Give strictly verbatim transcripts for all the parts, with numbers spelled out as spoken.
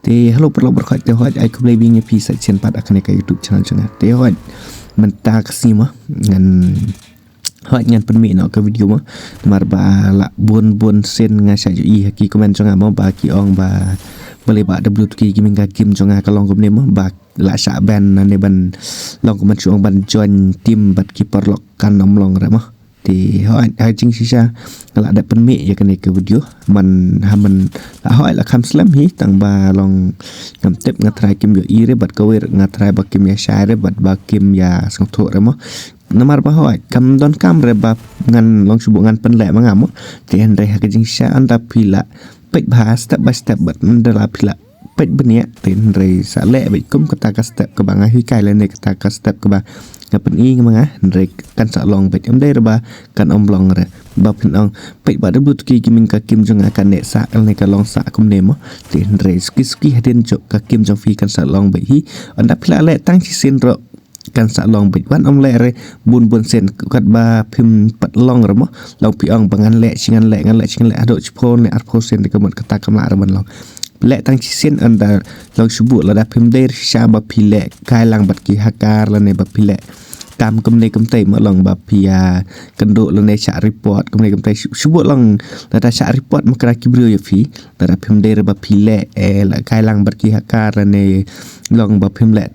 Te hello paralok baroh, te hoi ai khublei biang ïa phi sa shisien pat ha kane ka YouTube channel jong nga. Te hoi mynta ka sngi mo ngan hoi ngan pynmih noh ka video mo. Namar ba la bun bun sien nga shah ïohi ha ki comment jong nga mo ba ki ong ba balei ba W two K Gaming ka game jong nga ka long kumne mo ba la shah ban ne ban long kumne shu ong ban join team bad ki paralok kan ym long re mo. Te hoi ha jingshisha nga la dep pynmih ïa kane ka video. Man ha man la hoi la kham slem hi tang ba long ngam tip, nga trai kim ïohi re bad kawei nga trai ba kim ïa shai re bad ba kim ïa sngewthuh re mo. Namar ba hoi kam don kam re ba ngan long shu buh ngan pynleh ma nga mo. Te hynrei ha ka jingshisha ynda phi la peit bha step by step bad ynda la phi la peit bniah te hynrei sa leh beit kum kata ka step kaba nga hikai lane kata ka step kaba nga pyni ma nga hynrei kan sa long beit, em dei re ba kan ym long re. Ba phin ong peit ba W two K Gaming ka game jong nga ka neh sah lane ka long sah kumne mo. Te hynrei suki suki hadien jong ka game jong phi kan sa long beit hi. Ynda phi la leh tang shisien ruh kan sa long beit, wan ym leh re bun bun sien katba phim pat long re mo. Long phi ong ba ngan leh shi ngan leh ngan leh shi ngan leh haduh shiphew ne arphew sien te ka mut kata kam lah re ban long. Leh tang shisien ynda long shu buh lada phim dei shisha ba phi leh kai lang bad ki hacker lane ba phi leh kam kumne kumtai mo, long ba phi ïa kynduh lane shah report kumne kumtai shu shu buh long lada shah report ma kra ki briew ïa phi. Lada phim dei re ba phi leh eh la kai lang bad ki hacker lane long ba phim leh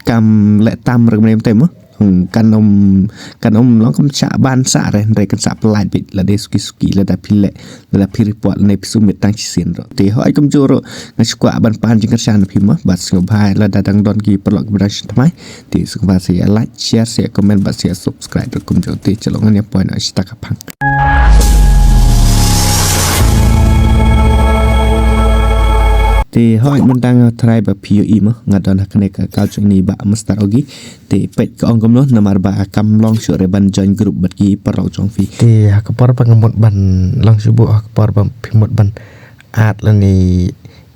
kam leh tam re kumne kumtai mo. Hmm, kan ym kan ym long kum shah ban sah re hynrei kan sa pyllait beit lada suki suki lada phi leh lada phi report lane phi submit tang shisien ruh. Te hoi kumjuh ruh nga shu kwah ban pan jingkyrshan na phi mo bad sngewbha lada dang don ki paralok kiba dang sngewthuh mai. Te sngewbha sa ïa like, share, sa ïa comment bad sa ïa subscribe ruh kumjuh. Te shalom ngan ïa poi noh shata ka phang. Te hoi mynta nga trai ba phi ïohi mo nga don ha kane ka account jong i Bah Master Ogi. Te peit ka ong kumno namar ba kam long shuh re ban join group bad ki paralok jong phi. Te ha ka por ba nga mut ban long shu buh ha ka por ba phi mut ban add lane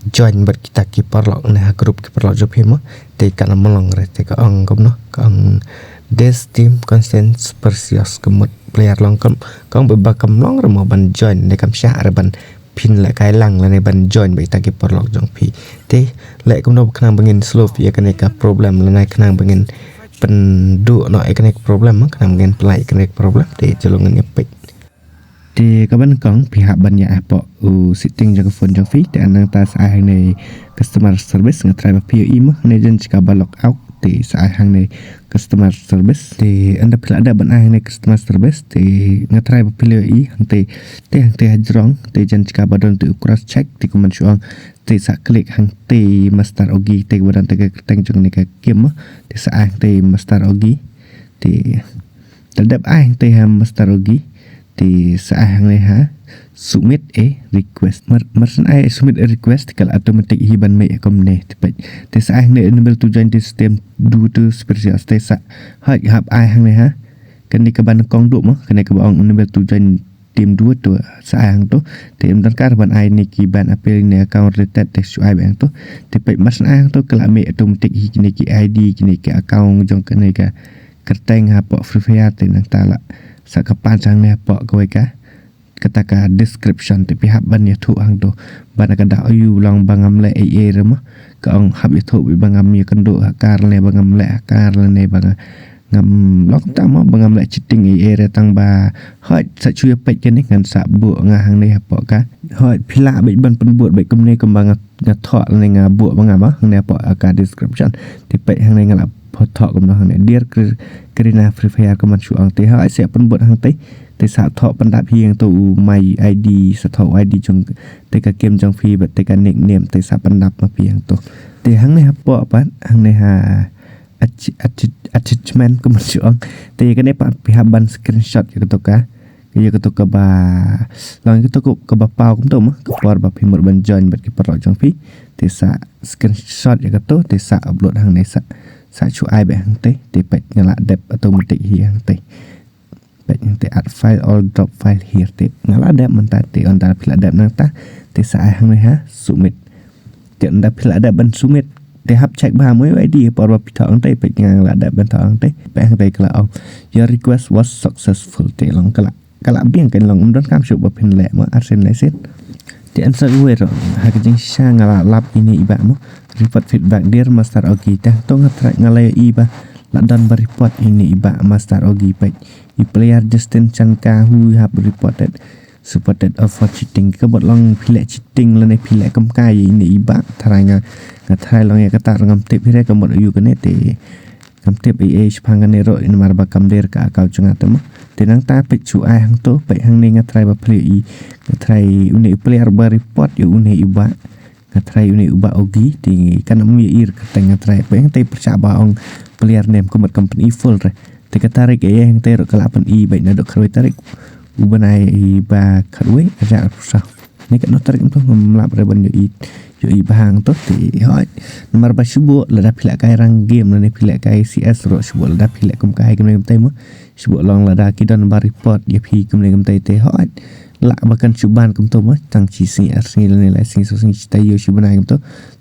join bad kita ki paralok ne ha group ki paralok jong phi mo. Te kan ym long re te ka ong kumno ka ong this team contains precious ka mut player long kam ka ong ba kam long re mo ban join ne kam shah re ban phin leh kai lang lane ban join bad kita ki paralok jong phi. Te leh kumno ba khnang ba ngin solve ïa kane ka problem lane khnang ba ngin pynduh noh ïa kane ka problem mo khnang ba ngin pyllait ïa kane ka problem te shalom ngan ïa peit. Te kaban kong phi hap ban ïa hapoh u setting jong ka phone jong phi te nangta sa ai hangne customer service nga trai ba phi ïohi mo hangne jan jaka ba log out te sa ai hangne customer service te ynda phi la dep ban ai hangne customer service te nga trai ba phi la ïohi hangte te hangte ha jrong te jan jaka ba don te u cross check te kumban shu ong te sa click hangte Master Ogi te ba don te ka kyrteng jong ne ka game mo te sa ai hangte Master Ogi te te dep ai hangte ha Master Ogi te sa ai hangne ha submit a request. Mar mar syn ai submit a request ka la automatic hi ban mih kumne te peit te sa ai hangne enable to join this team due to precious te sa hap hap ai hangne ha kane ka ban kong duh mo kane ka ba ong enable to join team due to sa ai hangto te em donkar ban ai ne ki ban appeal ne account related te shu ai ba hangto te peit mar syn ai hangto ka la mih automatic hi kine ki I D kine ki account jong kane ka kyrteng hapoh Free Fire te nangta la sa ka pan sa hangne hapoh kawei ka kata ka description te phi hap ban ïathuh hangto ban ka da ayu long ba ngam leh ei ei re mo ka ong hap ïathuh ba ngam ïakynduh hacker ne ba ngam leh hacker ne ba nga ngam long ta mo ba ngam leh cheating ei ei re tang ba hoi sa shu ïa peit kane ngan sa buh nga hangne hapoh ka hoi phi lah beit ban pynbud beit kumne kumba nga nga thoh lane nga buh ba nga ba hangne hapoh ka description te peit hangne nga la thoh kumno hangne dear Kri- Karina Free Fire kumban shu ong te hoi sa pynbud hangte te sa thoh pyndap hi hangto u my I D sa thoh u I D jong te ka game jong phi bad te ka nickname te sa pyndap ma phi hangto te hangne hapoh pat hangne ha ach- ach- attachment kumban shu ong te kane pat phi hap ban screenshot ïa kato ka ïa kato kaba long ïa kato kaba paw kumto mo ka por ba phi mut ban join bad ki paralok jong phi te sa screenshot ïa kato te sa upload hangne sa sa shu ai beit hangte te peit nga la dep automatic hi hangte peit hangte add file or drop file here te nga la dep mynta te ynda phi la dep nangta te sa ai hangne ha submit te ynda phi la dep ban submit te hap check ba mo I D por ba phi thoh hangte peit nga la dep ban thoh hangte peit hangte ka la ong your request was successful te long ka la ka la biang kan long ym donkam shuh ba phin leh mo arsien lai sien Te answer uwei ruh ha ka jingshisha nga la lap ine i bah mo. Report feedback, dear Master Ogi. Te hangto nga trai nga la ïohi ba la don ba report ine i bah Master Ogi peit. I player Justin Chanka who have reported supported of for cheating. Ka mut long phi leh cheating lane phi leh kam kai ine i bah. Trai nga, nga trai long ïa kata ruh ngam tip hi re ka mut ïa kane te. Ngam tip ei ei shaphang kane ruh namar ba kam dei ka account jong nga te mo. Te nangta peit shu ai hangto, peit hangne nga trai ba phi ïohi. Nga trai une i player ba report ïa une i bah. Nga trai une u bah Ogi, te kan ym ïohi re kata nga trai. Peit hangtai pyrshah ba ong player name ka mut company full re. Te ka tarik ei ei hangtai ruh ka la pyni beit naduh khatwei tarik u bnai ba khatwei, arhajar arphew saw. Ne katno tarik kumto ngam lap re ban ïohi, ïohi ba hangto te hooid. Namar ba shu buh lada phi leh kai rank game lane phi leh kai C S ruh shu buh lada phi leh kum kai kumne kumtai mo. Shu buh long lada ki don ba report ïa phi kumne kumtai te hooid. Lah ba kan shu ban kumto mo, tang shi sngi ar sngi lane lai sngi saw sngi shi taïew shi bnai kumto.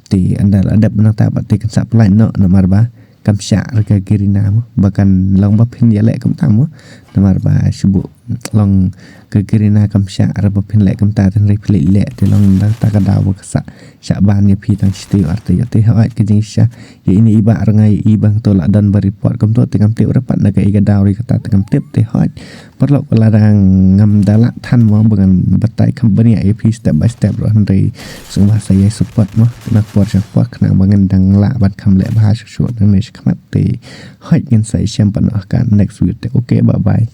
Te ynda la dep nangta pat te kan sa pynlait noh namar ba kam shah re ka Garena mo, ba kan long ba phin ïaleh kumta mo. Namar ba shu buh long ka Garena kam shah re ba phin leh kumta, te hynrei phi leh leh te long nangta ka daw ba ka sa shah ban ïa phi tang shi taïew ar taïew. Te hooid ka jingshisha ïa ine i bah ruh nga ïohi ba hangto la don ba report kumto, te ngam tip re pat na kaei ka daw re kata te ngam tip. Te hooid paralok, lada ngam da lah than mo ba ngan batai kham bniah ïa phi step by step ruh, hynrei sngewbha sa ïai support mo na por sha por khnang ba ngan dang lah ban kham leh bha shuh shuh nangne shakhmat. Te hooid, ngin sa ïashem pat noh ha ka next video te. Okay, bye bye.